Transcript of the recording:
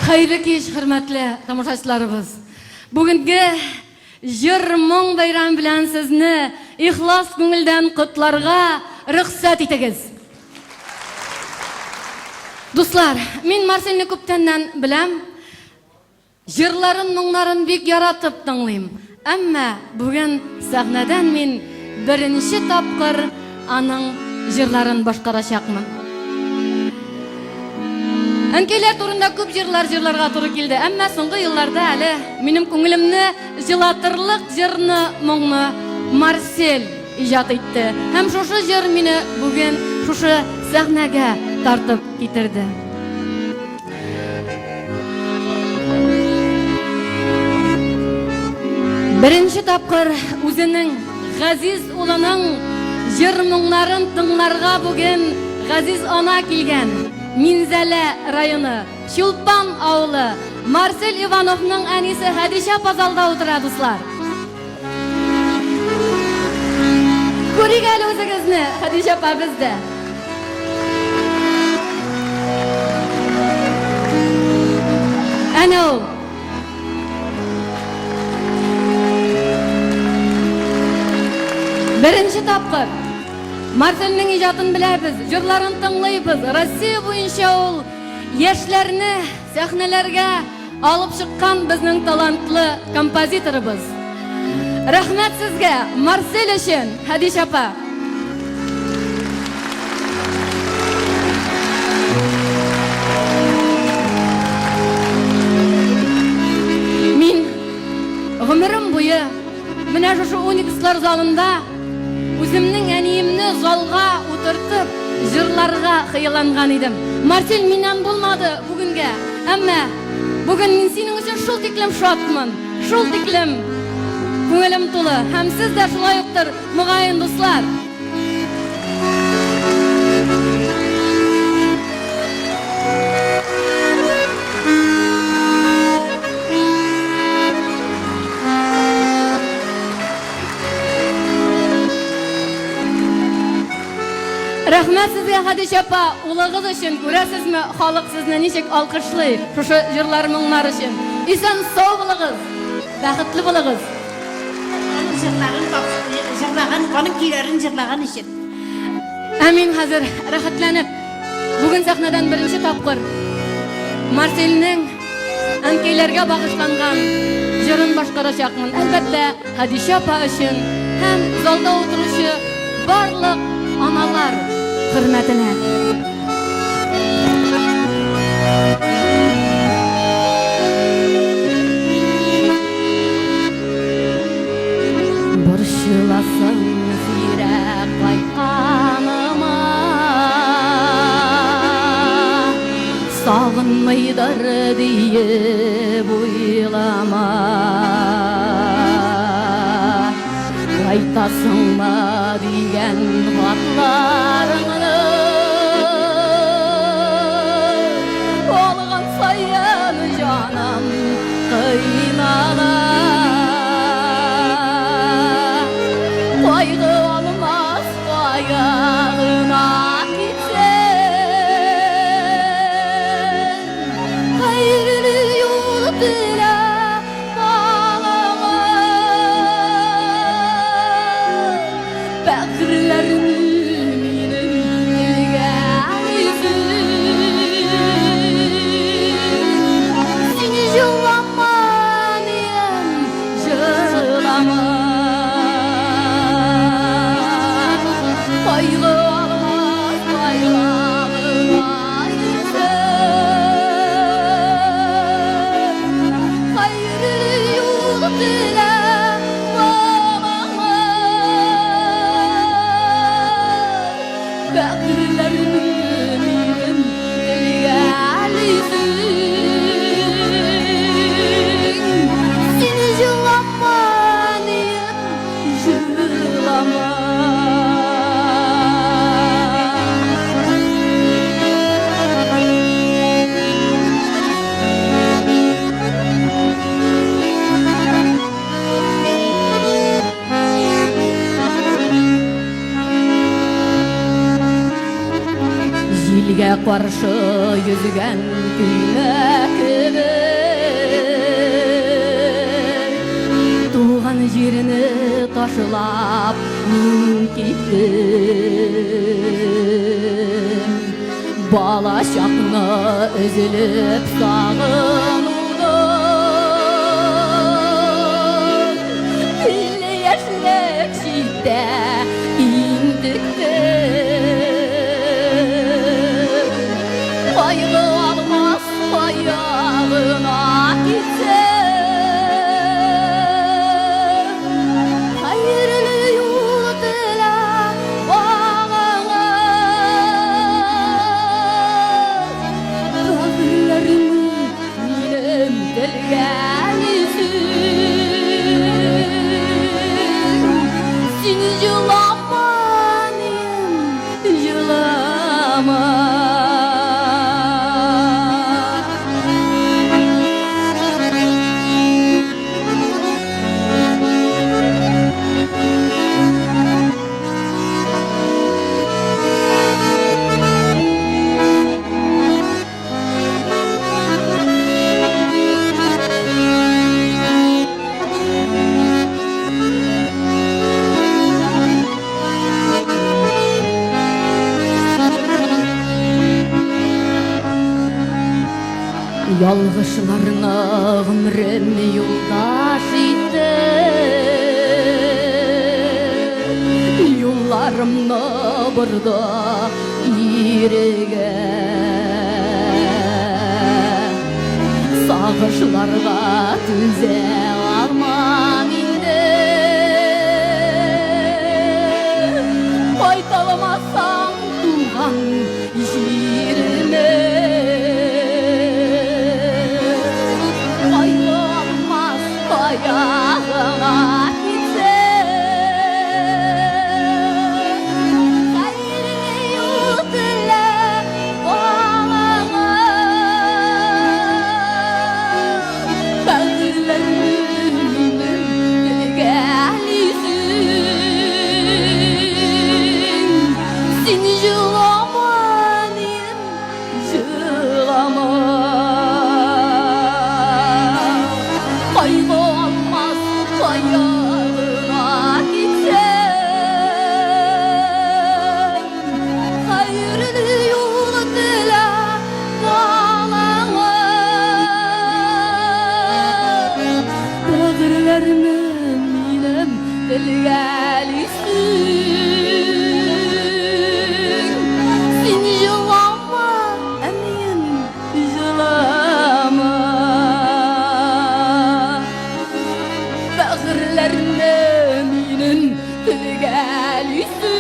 Хәерле кич, хөрмәтле тамашачыларыбыз. Бүгенге җыр-моң бәйрәме белән сезне ихлас күңелдән котларга рөхсәт итегез. Дуслар, мин Марсельне күптәннән беләм. Җырларын, моңнарын бик яратып тыңлыйм. Әмма бүген сәхнәдән мин беренче тапкыр аның җырларын башкарачакмын. Әнкәйләр турында күп җырлар җырларга туры килде, әмма соңгы елларда әле минем күңелемне җылатырлык җырны, моңны Марсель иҗат итте. Һәм шушы җыр мине бүген шушы сәхнәгә тартып китерде. Беренче тапкыр үзенең газиз улының җыр моңнарын тыңларга бүген газиз ана килгән. Минзәлә районы, Чулпан авылы, Марсель Ивановның әнисе Хәдичә апа залда утыра, дуслар. Күрик әле үзегезне, Хәдичә апа, без дә. Әнә ул. Беренче тапкыр Марсельнең иҗатын беләбез, җырларын тыңлыйбыз. Россия буенча ул яшьләрне сәхнәләргә Алып чыккан безнең талантлы композиторыбыз. Рәхмәт сезгә, Марсель өчен, Хәдичә апа. Мин гомерем буе менә шушы Уникслар залында Үземнең әниемне залга утыртып, җырларга хыялланган идем. Марсель, миннән булмады бүгенгә. Әмма бүген мин синең өчен шул тиклем шатмын, шул тиклем күңелем тулы. Һәм сез дә шулай уктыр, мөгаен, дуслар. Рәхмәт сезгә, Хәдичә апа, улыгыз өчен, күрәсезме, халык сезне ничек алкышлый, шушы җырлар, моңнар өчен. Исән сау булыгыз, бәхетле булыгыз. Аның җырларын җырлаган, аның көйләрен җырлаган өчен. Ә мин хәзер рәхәтләнеп, бүген сәхнәдән беренче тапкыр Марсельнең Әнкәйләргә багышланган җырын башкарачакмын. Әлбәттә, Хәдичә апа өчен һәм залда утыручы барлык аналар хөрмәтенә. Борчыласың сирәк кайтканыма. Сагынмыйдыр диеп уйлама. Кайтасыңмы дигән хатларыңны алган саен җаным кыйнала. Кайгы алмас кая гына китсен, Хәерле юл телә балаңа. Бәгырьләрне минем телгәлисең. Син җылама, әнием, җылама. Кайгы алмас кайгыма килсен. Хәерле юл телә балаңа. Бәгырьләрне минем телгәлисең. Син җылама, әнием, җылама. Җилгә каршы йөзгән көймә кебек. Туган җирне ташлап мин киттем. Бала чакны өзелеп сагынудан Илле яшьлек читтә интектем. Кайгы алмас аягына китсә, Хәерле юл теләп балаңа. Бәгырьләрне минем телгәлисең. Син җылама, әнием, җылама. Ялгышларны гомрем юлдаш итте. Юлларымны борды ирегә. Сагышларга түзә алмам инде. Кайталамасам туган җиремә. Кайталмас аягыңа китсәм. Хәерле юл теләп балаңа. Бәгырьләрне минем телгәлисең. Син җылама, әнием, җылама. Кайгы алмас аягыңа китсәм. Хәерле юл теләп балаңа. Бәгырьләрне минем телгәлисең. Син җылама, әнием, җылама. Бәгырьләрне минем телгәлисең.